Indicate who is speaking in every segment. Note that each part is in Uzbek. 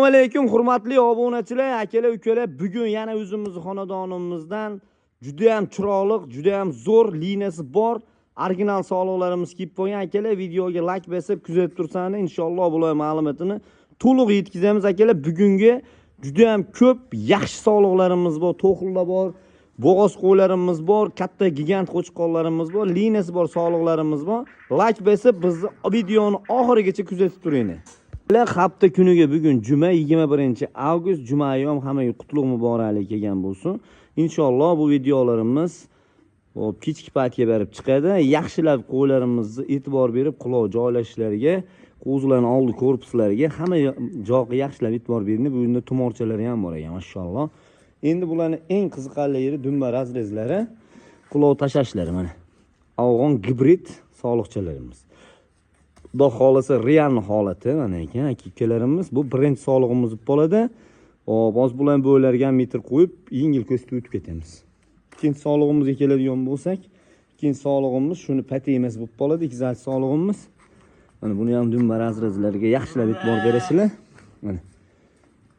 Speaker 1: Assalomu alaykum, hurmatli obunachilar, akalar, ukalar. Bugun yana o'zimizni xonadonimizdan juda ham chiroyli, juda ham zo'r liniyasi bor original soliqlarimiz kelib qolgan. Akalar, videoga like bosib kuzatib tursangiz, inshaalloh bular ma'lumotini to'liq yetkazamiz. Akalar, bugungi juda ham ko'p yaxshi soliqlarimiz bor, to'xillar bor, bo'g'oz qo'ylarimiz bor, katta gigant qo'chqorlarimiz bor, liniyasi bor soliqlarimiz bor. Like bosib, bizni videoni oxirigacha kuzatib turinglar. Hafta kuniga bugun juma, 21 avgust, juma ayyom hammaga qutlug' muboraklik kelgan bo'lsin. Inshaalloh bu videolarimiz hop kechki paytga berib chiqadi. Yaxshilab qo'ylarimizni e'tibor berib, quloq joylashishlariga, qo'zilarni oldi korpuslariga, hamma joyga yaxshilab e'tibor bering. Bu yerda tumorchalari ham bor ekan, mashalloh. Endi bularni eng qiziqarli yeri dumba разрез lari, quloq tashlashlari mana. Afg'on gibrid soliqchalarimiz. Xudo xohlasa, real holati mana ekan, aka ukalarimiz. Bu birinchi solig'imiz bo'ladi. Hop, hozir bularni bo'ylariga ham metr qo'yib, yengil ko'rsatib o'tib ketamiz. Ikkinchi solig'imizga keladigan bo'lsak, ikkinchi solig'imiz shuni pati emas bo'lib qoladi, ikkinchi solig'imiz. Mana buni ham dumba разрез lariga yaxshilab e'tibor berasizlar. Mana.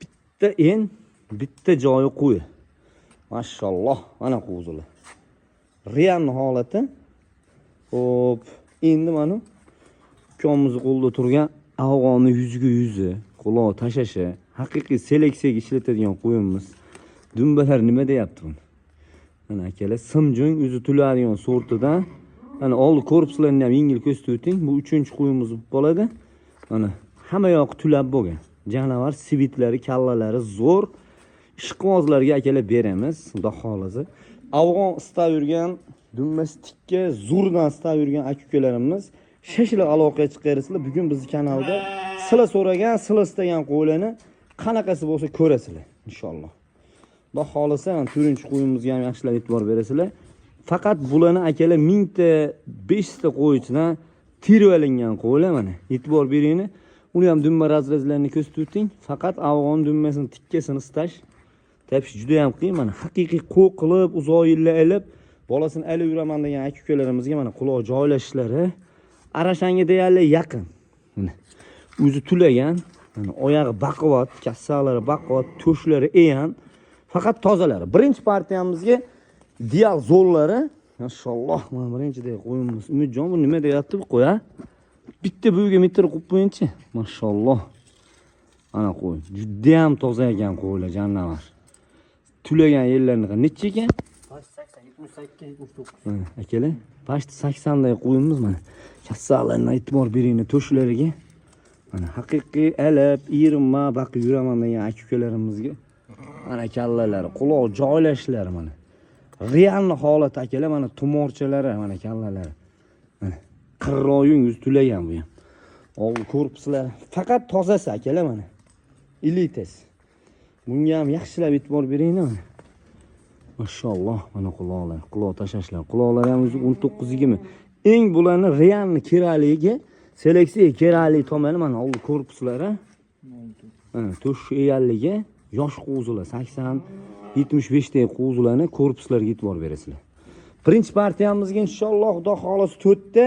Speaker 1: Bitta en, bitta joyi qo'yi. Mashalloh, mana qo'zilar. Real holati. Hop, endi mana ukamimizni qo'lida turgan afg'onni yuziga yuzi, quloq tashashi, haqiqiy seleksiyaga ishlatadigan qo'yimiz. Dumbalar nima deyapti buni? Mana akalar, simjung o'zi tuladigan sortidan. Mana oldi korpuslarini ham yengil ko'rsatib o'ting. Bu uchinchi qo'yimiz bo'lib qoladi. Mana hamma yoqi tulab bo'lgan. Janavar sivitlari, kallalari zo'r. Ishqibozlarga, akalar, beramiz, xudo xohlasa. Afg'on istab yurgan, dumbasi tikka, zo'rdan istab yurgan aka ukalarimiz shashilib aloqaga chiqarsizlar. Bugun bizni kanalda sizlar so'ragan, sizlar istagan qo'ylarni qanaqasi bo'lsa ko'rasizlar, inshaalloh. Xudo xohlasa, mana to'rtinchi qo'yimizga ham yaxshilab e'tibor berasizlar. Faqat bularni, akalar, mingta, beshta qo'y ichidan terib olingan qo'ylar mana. E'tibor beringlar. Uni ham dumba разрез larini ko'rsatib o'ting. Faqat afg'on dumbasini tikkasini istash tapish juda ham qiyin. Mana haqiqiy qo'y qilib, uzoq yillar ilib, bolasini ilib yuraman degan aka ukalarimizga mana quloq joylashishlari arashanga deyarli yaqin. Mana o'zi tulagan, mana oyog'i baquvvat, kassalari baquvvat, to'shlari eyan, faqat tozalari. Birinchi partiyamizga ideal zo'rlari, mashalloh, mana birinchidagi qo'yimiz. Umidjon, bu nima deyapti bu qo'y, a? Bitta buviga metr qo'yib qo'yingchi. Mashalloh. Mana qo'y. Juda ham toza ekan qo'ylar, janavar. Tulagan yerlarini necha ekan?
Speaker 2: 80, 78, 79.
Speaker 1: Mana akalar, почти 80 day qo'yimiz mana. Kassalarni e'tibor beringlar to'shlariga. Mana haqiqiy alab, irma baqib yuraman degan aka ukalarimizga. Mana kallalari, quloq joylashishlari mana. Реальный holat, akalar, mana tumorchalari, mana kallalari. Mana qirroyung yuz tulagan bu ham. Oldi korpuslar faqat tozasi, akalar, mana. Elitasi. Bunga ham yaxshilab e'tibor beringlar mana. Mashalloh, mana quloqlar, quloq tashlashlar. Quloqlar ham o'zi 19 20. Eng bularni реальный kerakligi, seleksiya kerakli tomoni mana oldi korpuslari. Mana to'sh egalligi, yosh qo'zilar 80 75 dagi qo'zilarni korpuslarga e'tibor berasizlar. Birinchi partiyamizga inshaalloh, xudo xohlasa, to'rtta,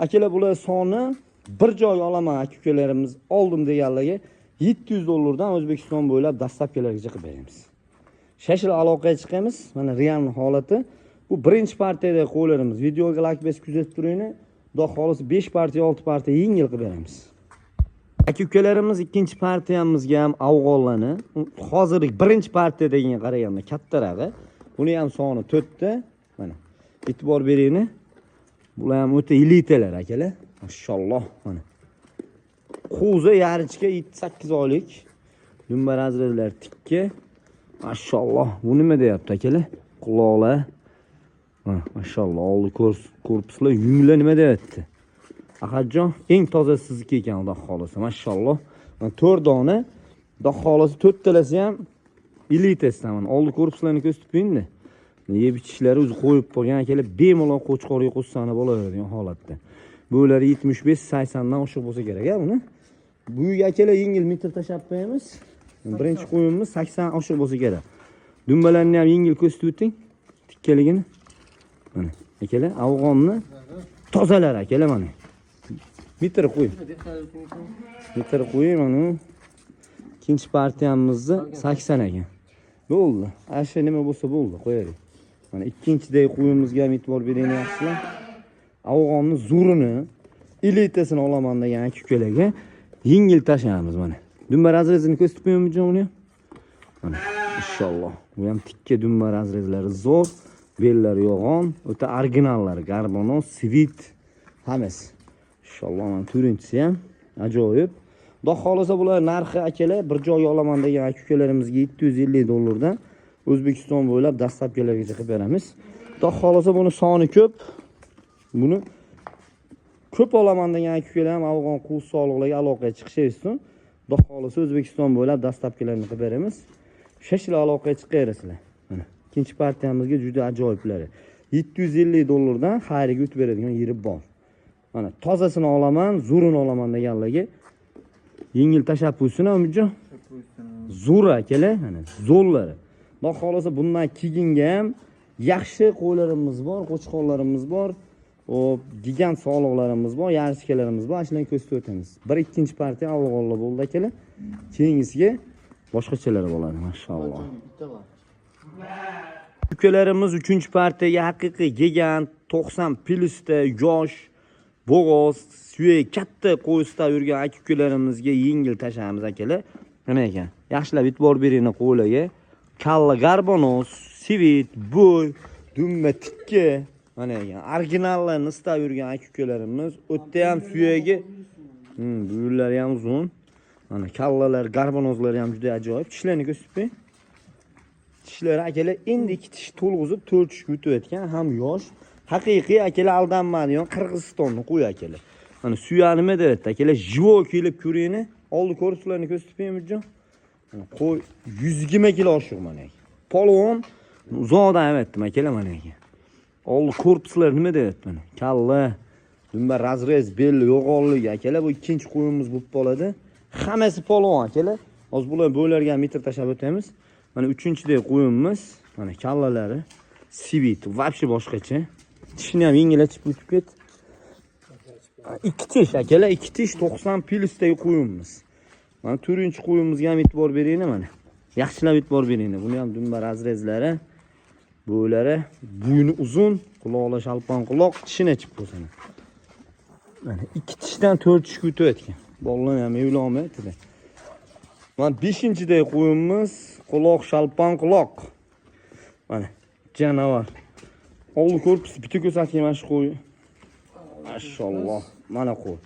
Speaker 1: akalar, bular soni bir joy olaman aka ukalarimiz oldim deganlarga 700 dollardan O'zbekiston bo'ylab доставка largacha qilib beramiz. Shashil aloqaga chiqamiz. Mana real holati. Bu birinchi partiyada qo'ylarimiz. Videoga like bosib kuzatib turinglar. Xudo xohlasa, 5 partiya, 6 partiya yengil qilib beramiz. Aka ukalarimiz, ikkinchi partiyamizga ham afg'onlarni hozirgi birinchi partiyadagiga qaraganda kattarog'i. Buni ham soni 4 ta. Mana e'tibor beringlar. Bular ham o'ta elitalar, akalar. Mashalloh, mana. Qo'zi yarichka 7-8 oylik. Dumba разрез lar tikka. Mashalloh. Bu nima deyapti, akalar? Quloqlar. Mana, mashalloh, oldi korpuslar, yunglar nima deyapti? Ahadjon, eng tozasi sizniki ekan, xudo xohlasa. Mashalloh. Mana to'rt dona. Xudo xohlasa, to'rttalasi ham elitasidan. Mana oldi korpuslarni ko'rsatib qo'yingda. Yeb ichishlari o'zi qo'yib qo'ygan, akalar, bemalol qo'chqorga qo'shsani bo'laveradigan holatda. Bular 75 80 dan oshiq bo'lsa kerak, a buni. Bu uyga, akalar, yengil metr tashlab qo'yamiz. Birinchi qo'yimiz 80 oshiq bo'lsa kerak. Dumbalarni ham yengil ko'rsatib o'ting. Tikkaligini. Mana akalar, afg'onni tozalar, akalar, mana. Metr qo'y. Metr qo'ying mana. Ikkinchi partiyamizni 80 ekan. Bo'ldi. Ana shu nima bo'lsa bo'ldi, qo'yaylik. Mana ikkinchidagi qo'yimizga ham e'tibor bering yaxshilab. Afg'onni zo'rini, elitasini olaman degan aka ukalarga yengil tashlaymiz mana. Dumba разрез ini ko'rsatib qo'yamiz uni ham. Mana inshaalloh. Bu ham tikka dumba разрез lari zo'r, bellari yo'g'on, o'ta originallari, горбонос, svit hammasi. Inshaalloh mana to'rtinchisi ham ajoyib. Xudo xohlasa bular narxi akalar bir joyga olaman degan aka ukalarimizga 750 dollardan O'zbekiston bo'ylab доставка largacha qilib beramiz. Xudo xohlasa buni soni ko'p. Buni ko'p olaman degan aka ukalar ham afg'on quvus soliqlarga aloqaga chiqishaversin. Xudo xohlasa O'zbekiston bo'ylab доставка larni qilib beramiz. Shashil aloqaga chiqaverasizlar. Mana ikkinchi partiyamizga juda ajoyiblari. 750 dollardan xayriga o'tib beradigan yeri bor. Mana tozasini olaman, zo'rini olaman deganlarga yengil tashlab qo'ysin, Umidjon. Zo'r akalar, mana zo'rlari. Xudo xohlasa bundan keyingi ham yaxshi qo'ylarimiz bor, qo'chqorlarimiz bor. Hop, gigant soliqlarimiz bor, yarchikalarimiz bor. Shularni ko'rsatib o'tamiz. Bir ikkinchi partiya afg'onlar bo'ldi akalar. Keyingisiga boshqachalari bo'ladi, mashalloh.
Speaker 2: Bitta bor.
Speaker 1: Ukalarimiz uchinchi partiyaga haqiqiy gigant 90 plyusda yosh bo'g'oz suyak katta qo'ysida yurgan aka ukalarimizga yengil tashlaymiz akalar. Nima ekan? Yaxshilab e'tibor beringlar qo'ylarga. Kalla горбонос, svit, bo'y, dumba tikka. Mana ekan. Originallarni istab yurgan aka ukalarimiz. O'tda ham suyagi, buyurlari ham uzun. Mana kallalar, горбонос lari ham juda ajoyib. Tishlarini ko'rsatib bering. Tishlari akalar endi ikki tish to'lg'izib to'rt tishga o'tayotgan, ham yosh. Haqiqiy akalar, aldanmadigan Qirg'izistonni qo'y akalar. Mana suya nima deyapti akalar, живой kelib ko'ringlar. Oldi ko'rsalarni ko'rsatib bering, Umidjon. Mana qo'y 120 kilo oshiq mana aka. Polvon uzoqdan aytdim akalar mana aka. Oldi korpuslar nima deyapti mana. Kalla, dumba разрез, bel yo'g'onligi akalar, bu ikkinchi qo'yimiz bo'lib qoladi. Hammasi polvon akalar. Hozir bular bo'ylarga ham metr tashlab o'tamiz. Mana uchinchidagi qo'yimiz, mana kallalari svit, вообще boshqacha. Tishini ham yengil achib o'tib ket. Ikki tish akalar, ikki tish 90 plyusdagi qo'yimiz. Mana to'rtinchi qo'yimizga ham e'tibor beringlar mana. Yaxshilab e'tibor beringlar. Buni ham dumba разрез lari, bo'ylari, bo'yni uzun, quloqlar shalpon quloq, tishini achib qo'ysin. Mana ikki tishdan to'rt tishga o'tayotgan. Bolalar ham evlolmaydi. Mana beshinchidagi qo'yimiz, quloq shalpon quloq. Mana janavar. Oldi korpusi bitta ko'rsatgan mana shu qo'y. Mashalloh. Mana qo'y.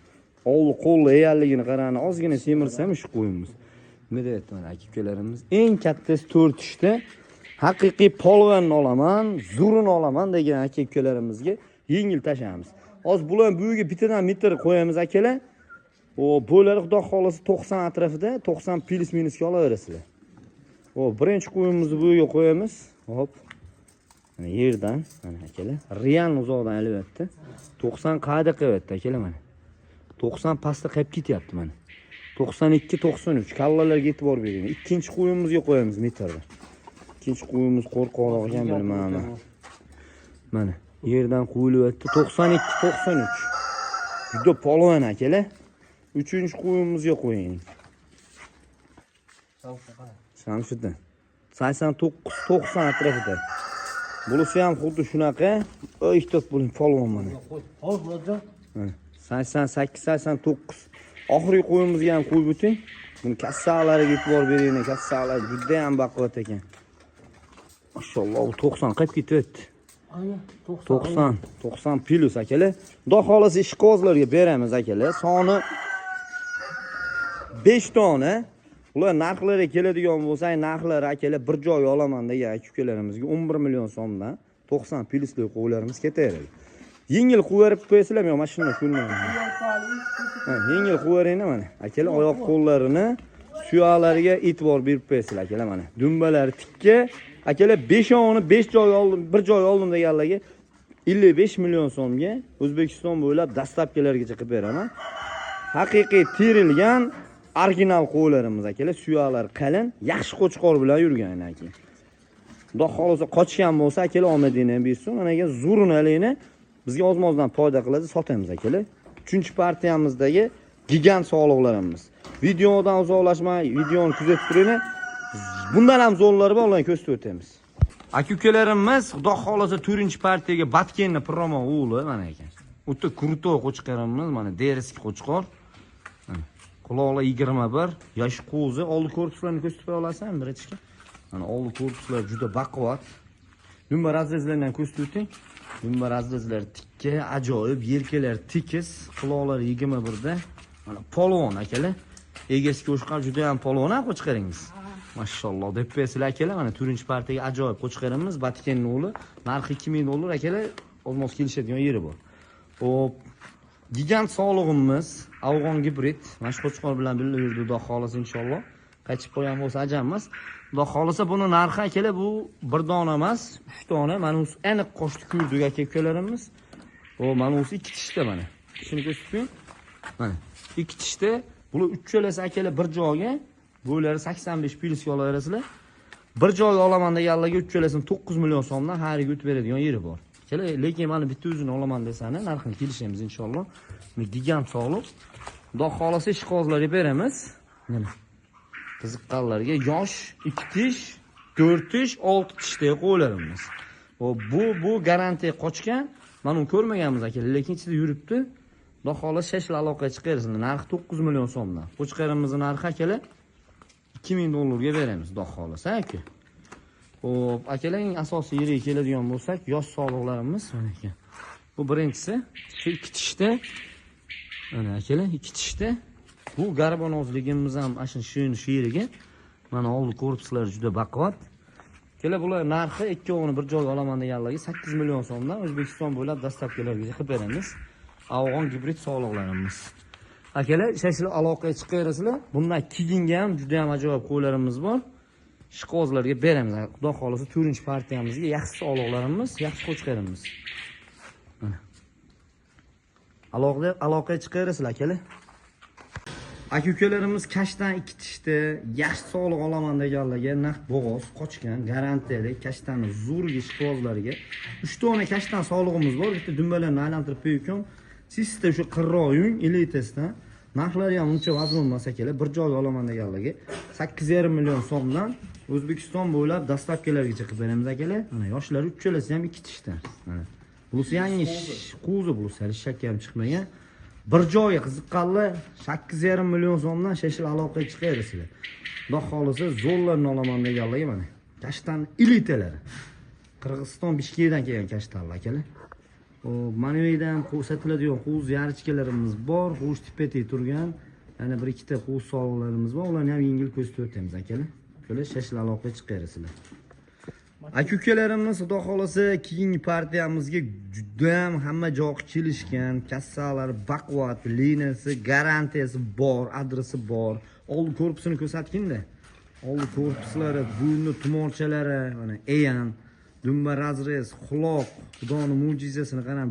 Speaker 1: Oldi qo'lli egalligini qarani, ozgina semirsa ham shu qo'yimiz. Nima deyapti mana aka ukalarimiz? Eng kattasi to'rt tishda haqiqiy polvonni olaman, zo'rini olaman degan aka ukalarimizga yengil tashlaymiz. Hozir bular buyiga bittadan metr qo'yamiz akalar. O bo'ylari xudo xohlasa 90 atrofida, 90 plyus minusga olaverasizlar. O birinchi qo'yimizni bu yerga qo'yamiz. Hop. Mana yerdan, mana akalar, real uzoqdan ilyapti. 90 qayerda qilyapti akalar mana. 90 pastda qilib ketyapti mana. 92, 93 kallalarga e'tibor bering. Ikkinchi qo'yimizga qo'yamiz metrda. Ikkinchi qo'yimiz qo'rqoqroq ekan bilmadim. Mana yerdan qo'yilyapti 92, 93. Juda polvon akalar. Uchinchi qo'yimizga qo'ying. Shamsiddin. 89, 90 atrofida. Bunisi ham xuddi shunaqa. Ehtiyot bo'ling, polvon mana.
Speaker 2: Hop, Murodjon.
Speaker 1: Mana 88, 89. Oxirgi qo'yimizga ham qo'yib o'ting. Buni kassalariga e'tibor bering, kassalar juda ham baquvvat ekan. Mashalloh, bu 90 qilib ketyapti.
Speaker 2: Aynen 90.
Speaker 1: 90, 90 plyus akalar. Xudo xohlasa ishqibozlarga beramiz akalar. Soni 5 dona. Ular narxlariga keladigan bo'lsa, narxlari akalar bir joy olaman degan aka ukalarimizga 11 million so'mdan 90 plyusli qo'ylarimiz ketaveradi. Yengil qo'yib qo'yasizlarmi yo mashina ko'rmayman. Ha, yengil qo'yaveringlar mana. Akalar oyoq qo'llarini suyoqlariga e'tibor berib qo'yasizlar akalar mana. Dumbalari tikka. Akalar 5 oni 5 joy oldim, bir joy oldim deganlarga 55 million so'mga O'zbekiston bo'ylab доставка largacha qilib beraman. Haqiqiy terilgan original qo'ylarimiz akalar, suyoqlari qalin, yaxshi qo'chqor bilan yurgan aka. Xudo xohlasa qochgan bo'lsa akalar omadingni ham bersin. Mana aka zo'rini haligini bizga ozma-ozdan foyda qiladi, sotamiz akalar. 3-partiyamizdagi Gigant soliqlarimiz. Videodan uzoqlashmay, videoni kuzatib turinglar. Bundan ham zo'rlari bor, ularni ko'rsatib o'tamiz. Aka ukalarimiz, xudo xolasa 4-partiyaga Batkenni Promo o'g'li mana ekan. O'ta krutoy qo'chqorimiz, mana deriski qo'chqor. Mana quloqlar 21, yosh qo'zi, oldi korpuslarni ko'rsatib qo'ya olasanmi birinchiga? Mana oldi korpuslar juda baquvvat. Dumba razrezlarni ham ko'rsatib o'ting. Dumba razrezlar tikka, ajoyib, yelkalar tekis, quloqlar 21 da. Mana polvon akalar. Egasiga qo'shqar juda ham polvon ham qo'chqaringiz. Mashalloh deb qo'yasizlar akalar. Mana 4-partiyaga ajoyib qo'chqarimiz, Batkenning o'g'li. Narxi 2000 dollar akalar, ozmoz kelishadigan yeri bor. Xo'p, gigant sog'lig'imiz, afg'on gibrid. Mana shu qo'chqor bilan birga yurdi, xudo xolasa inshaalloh. Qaytib qo'ygan bo'lsa ajab emas. Xudo xolasa buni narxi akalar bu bir dona emas, 3 dona. Mana u aniq qo'shdi ko'rdik aka ukalarimiz. O mana u 2 tishda mana. Shuni ko'rsatib qo'ying. Mana 2 tishda. Bular uchalasi akalar bir joyga, bo'ylari 85 plyusga olaverasizlar. Bir joyga olaman deganlarga uchalasini 9 million so'mdan hariga o'tib beradigan yeri bor. Akalar, lekin mana bitta o'zini olaman desani narxini kelishamiz inshaalloh. Gigant sog'liq. Xudo xolasa ishqibozlarga beramiz. Mana qiziqqanlarga yosh 2 tish, 4 tish, 6 tishdagi qo'ylarimiz. Bu garantiya qochgan. Mana uni ko'rmaganmiz aka, lekin ichida yuribdi. Xudo xolasa shashil aloqaga chiqarsin. Narxi 9 million so'mdan. Qo'chqorimizni narxi akalar 2000 dollarga beramiz, xudo xolasa aka. Xo'p, akalar, eng asosiy yeriga keladigan bo'lsak, yosh soliqlarimiz mana ekan. Bu birinchisi, shu 2 tishda. Mana akalar, 2 tishda. Bu garbonozligimiz ham ana shu yeriga. Mana oldi korpuslar juda baquvvat. Akalar, bular narxi ikkovini bir joyga olaman deganlarga 8 million so'mdan O'zbekiston bo'ylab dastavkalarga qilib beramiz. Afg'on gibrid soliqlarimiz. Akalar, shashil aloqaga chiqaverasizlar. Bundan keyingi ham juda ham ajoyib qo'ylarimiz bor. Ishqibozlarga beramiz. Xudo xolasa 4-partiyamizga yaxshi soliqlarimiz, yaxshi qo'chqorimiz. Mana. Aloqaga chiqaverasizlar akalar. Aka ukalarimiz kashtan 2 tishda yaxshi soliq olaman deganlarga naqd bo'g'oz qochgan garantiyali kashtanni zo'rga ishqibozlarga 3 dona kashtan soliqimiz bor. Bitta dumbalarni aylantirib qo'yib, sista o'sha qirroq yung elitasidan. Narxlari ham uncha vazn emas akalar. Bir joyga olaman deganlarga 8,5 million so'mdan O'zbekiston bo'ylab dastavkalargacha qilib beramiz akalar. Mana yoshlari uchalasi ham 2 tishdan. Mana bunisi yangi qo'zi, bunisi hali shakka ham chiqmagan. Bir joyga qiziqqanlar 8,5 million so'mdan shashil aloqaga chiqaverasizlar. Xudo xolasa zo'rlarni olaman deganlarga mana kashtan elitalari. Qirg'iziston Bishkekdan kelgan kashtanlar akalar. Mana bu yerda ham ko'rsatiladigan qo'z yarichkalarimiz bor, qo'sh tepatik turgan. Yana bir ikkita qo'z soliqlarimiz bor, ularni ham yengil ko'rsatib o'tamiz akalar. Ukalar shashil aloqaga chiqaverasizlar. Aka ukalarimiz, xudo xolasa keyingi partiyamizga juda ham hamma joyi kelishgan, kassalar baquvvat, liniyasi, garantiyasi bor, adresi bor. Oldi korpusini ko'rsatginda. Oldi korpuslari, bo'yni tumorchalari, mana eyan, dumba razrez, quloq, Xudoning mo'jizasini qarang,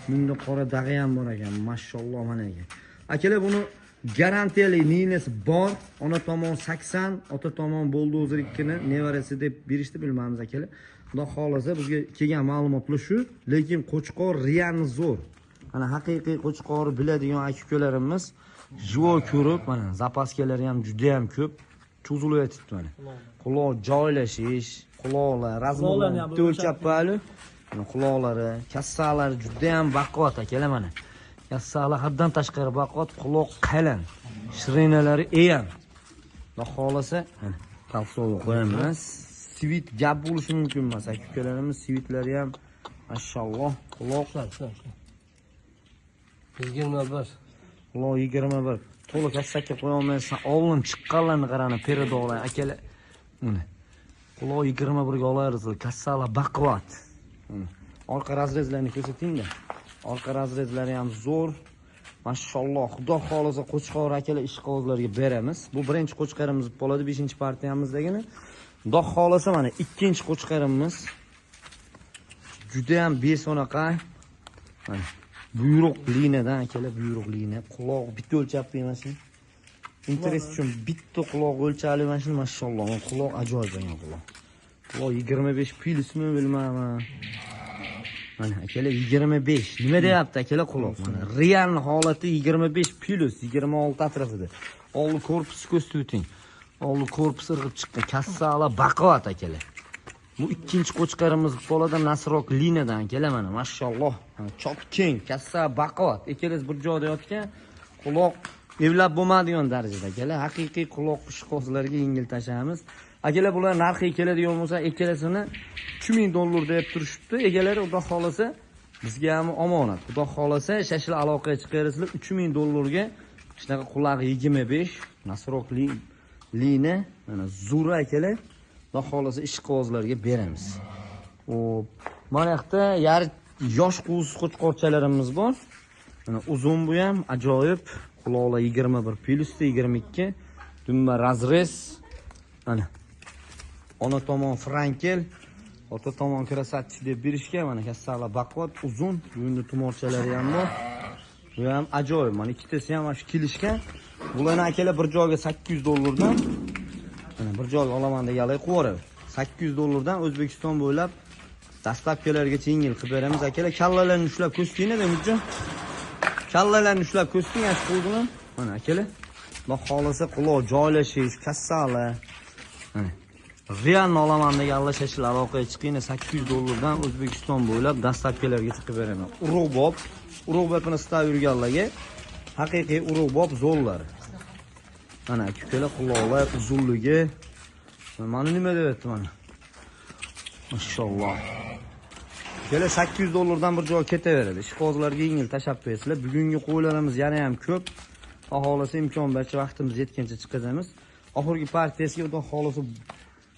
Speaker 1: bunda qora dag'i ham bor ekan, mashalloh mana ekan. Akalar, buni garantiyali liniyasi bor. Ona tomon 80, ota tomon buldozer 2-ni nevarasi deb berishdi, bilmaymiz akalar. Xudo xolasa bizga kelgan ma'lumotlar shu, lekin qo'chqor real zo'r. Mana haqiqiy qo'chqor biladigan aka ukalarimiz jivo ko'rib, mana zapaskalari ham juda ham ko'p cho'zilayotibdi mana. Quloq joylashish, quloqlar
Speaker 2: Quloqlarni ham
Speaker 1: razmir o'lchab qo'yali. Mana quloqlari, kassalari juda ham baquvvat akalar mana. Kassalar haddan tashqari baquvvat, quloq qalin, shirinalari eyan. Xudo xolasa mana kalsovga qo'yamiz. Svit gap bo'lishi mumkin emas aka ukalarimiz, svitlari ham mashalloh, quloq
Speaker 2: 21.
Speaker 1: Quloq 21. To'la kassakka qo'ya olmaysan. Oldin chiqqanlarni qarani, peridog'lar akalar. Uni. Quloq 21 ga olarsiz. Kassalar baquvvat. Orqa razrezlarni ko'rsating-da. Orqa razrezlari ham zo'r. Mashalloh, Xudo xolasa qo'chqor akalar ishqibozlarga beramiz. Bu birinchi qo'chqorimiz bo'ladi, 5-partiyamizdagini. Xudo xolasa mana ikkinchi qo'chqorimiz. Juda ham besonaqa. Mana buyruq liniyadan akalar, buyruq liniya. Quloq bitta o'lchab qo'ymasin. Interes uchun bitta quloq o'lchali mana shuni, mashalloh, quloq ajoyib ekan quloq. Quloq 25 plyusmi bilmayman. Mana akalar 25. Nima deyapti akalar quloq? Mana real holati 25 plus 26 atrofida. Oldi korpusi ko'rsatib o'ting. Oldi korpus irg'ib chiqqan kassala baquvvat akalar. Bu ikkinchi qo'chqarimiz bo'ladi Nasrok liniyadan akalar mana mashalloh. Mana chop keng, kassa baquvvat. Ikkalasi bir joyda yotgan quloq evlab bo'lmaydigan darajada akalar. Haqiqiy quloq ishqibozlarga yengil tashlaymiz. Akalar bular narxi keladigan bo'lsa, ikkalasini $3000 deb turishibdi. Egalari xudo xolasa bizga ham omonat. Xudo xolasa shashil aloqaga chiqarasizlar $3000 ga shunaqa qulog'i 25 Nasrok lina mana zo'ra akalar. Xudo xolasa ishqibozlarga beramiz. Xo'p, mana yoqda yarim yosh qo'z qo'chqorchalarimiz bor. Mana uzun bu ham ajoyib. Quloqlar 21 plusda 22. Dumba razrez. Mana ona tomon Frankel, ota tomon krasatchi deb berishgan. Mana kassala baquvvat, uzun, buni tumorchalari ham bor. Bu ham ajoyib. Mana ikkitasi ham mana shu kelishgan. Bularni akalar bir joyga $800 dan mana bir joyga olaman deganlar qo'yib yuboradi. $800 dan O'zbekiston bo'ylab dastlabkilargacha yengil qilib beramiz akalar. Kallalarni ushlab ko'rstinglar Umidjon. Kallalarni ushlab ko'rsting ana shu qo'zini. Mana akalar. Xudo xolasa quloq joylashish, kassala. Mana realni olaman deganlar shashil aloqaga chiqinglar. $800 dan O'zbekiston bo'ylab dastlabkilarga chiqib beraman. Urug'bob, urug'bobini istab yurganlarga haqiqiy urug'bob zo'rlari. Mana ukalar quloqlar uzunligi. Mana nima deyapti mana. Mashalloh. Ukalar $800 dan bir joy ketaveradi. Ishqibozlarga yengil tashlab qo'yasizlar. Bugungi qo'ylarimiz yana ham ko'p. Xudo xolasa imkon barcha vaqtimiz yetgancha chiqazamiz. Oxirgi partiyasiga xudo xolasa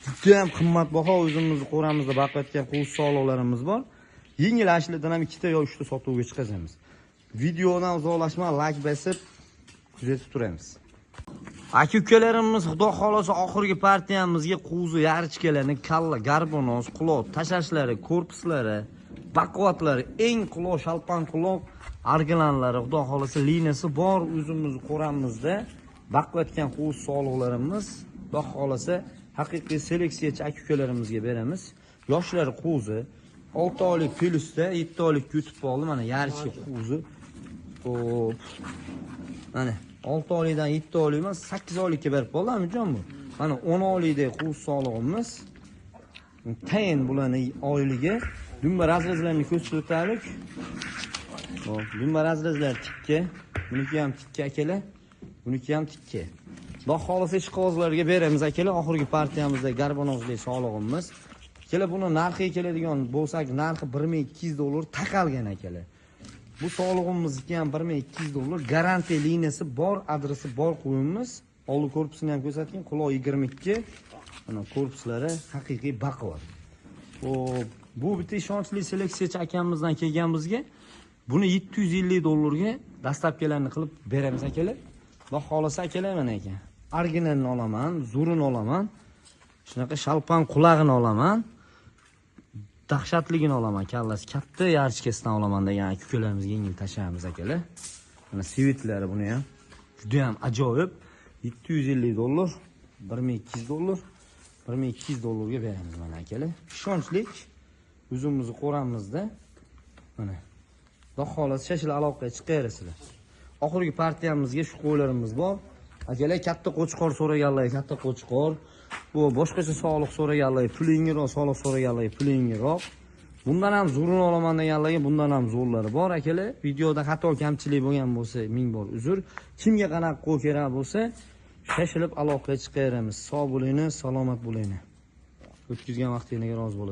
Speaker 1: juda ham qimmatbaho o'zimizni qo'ramizda boqayotgan qo'z soliqlarimiz bor. Yengil ashlidan ham 2 ta yo 3 ta sotuvga chiqazamiz. Videodan uzoqlashma, like bosib kuzatib turamiz. Aka ukalarimiz xudo xolasa oxirgi partiyamizga qo'zi yarichkalarni kalla, garbonoz, quloq tashlashlari, korpuslari, baquvvatlari, eng quloq shalpan quloq argilanlari xudo xolasa liniyasi bor o'zimizni qo'ramizda baqayotgan qo'z soliqlarimiz xudo xolasa haqiqiy seleksiyachi aka ukalarimizga beramiz. Yoshlari qo'zi 6 oylik plusda 7 oylik yutib qoldi mana yarichka qo'zi. Xo'p. Mana 6 oylikdan 7 oylik emas, 8 oylikka berib qoldi Amijon bu. Mana 10 oylikdagi qo'z solig'imiz. Tayin bularning oyligi. Dumba razrezlarni ko'rsatib o'taylik. Xo'p, dumba razrezlar tikka. Buniki ham tikka akalar. Buniki ham tikka. Xudo xolasa ishqibozlarga beramiz akalar. Oxirgi partiyamizda garbonozli solig'imiz. Akalar buni narxiga keladigan bo'lsak, narxi $1200 taqalgan akalar. Bu solig'imizniki ham $1200, garantiya liniyasi bor, adresi bor qo'yimiz. Oldi korpusini ham ko'rsatgan, quloq 22. Mana korpuslari haqiqiy baquvvat. Xo'p, bu bitta ishonchli seleksiyachi akamizdan kelgan bizga. Buni $750 ga dastlabkilarni qilib beramiz akalar. Xudo xolasa akalar mana ekan. Originalini olaman, zo'rini olaman. Shunaqa shalpan qulog'ini olaman. Dahshatligini olaman, kallasi katta yarichkasidan olaman degan ukalarimizga yengil tashlaymiz akalar. Mana svitlari buni ham juda ham ajoyib. $750, $1200, $1200 ga beramiz mana akalar. Ishonchlik o'zimizni qo'ramizda. Mana xudo xolasa shashil aloqaga chiqaverasizlar. Oxirgi partiyamizga shu qo'ylarimiz bor. Akalar katta qo'chqor so'raganlar, katta qo'chqor. Bu boshqacha soliq so'raganlar, pul yengilroq, soliq so'raganlar, pul yengilroq. Bundan ham zo'rini olaman deganlarga bundan ham zo'rlari bor akalar. Videoda xato kamchilik bo'lgan bo'lsa ming bor uzr. Kimga qanaqa qo'y kerak bo'lsa, shashilib aloqaga chiqaveramiz. Sog' bo'linglar, salomat bo'linglar. O'tkazgan vaqtingizga rozi bo'lasiz.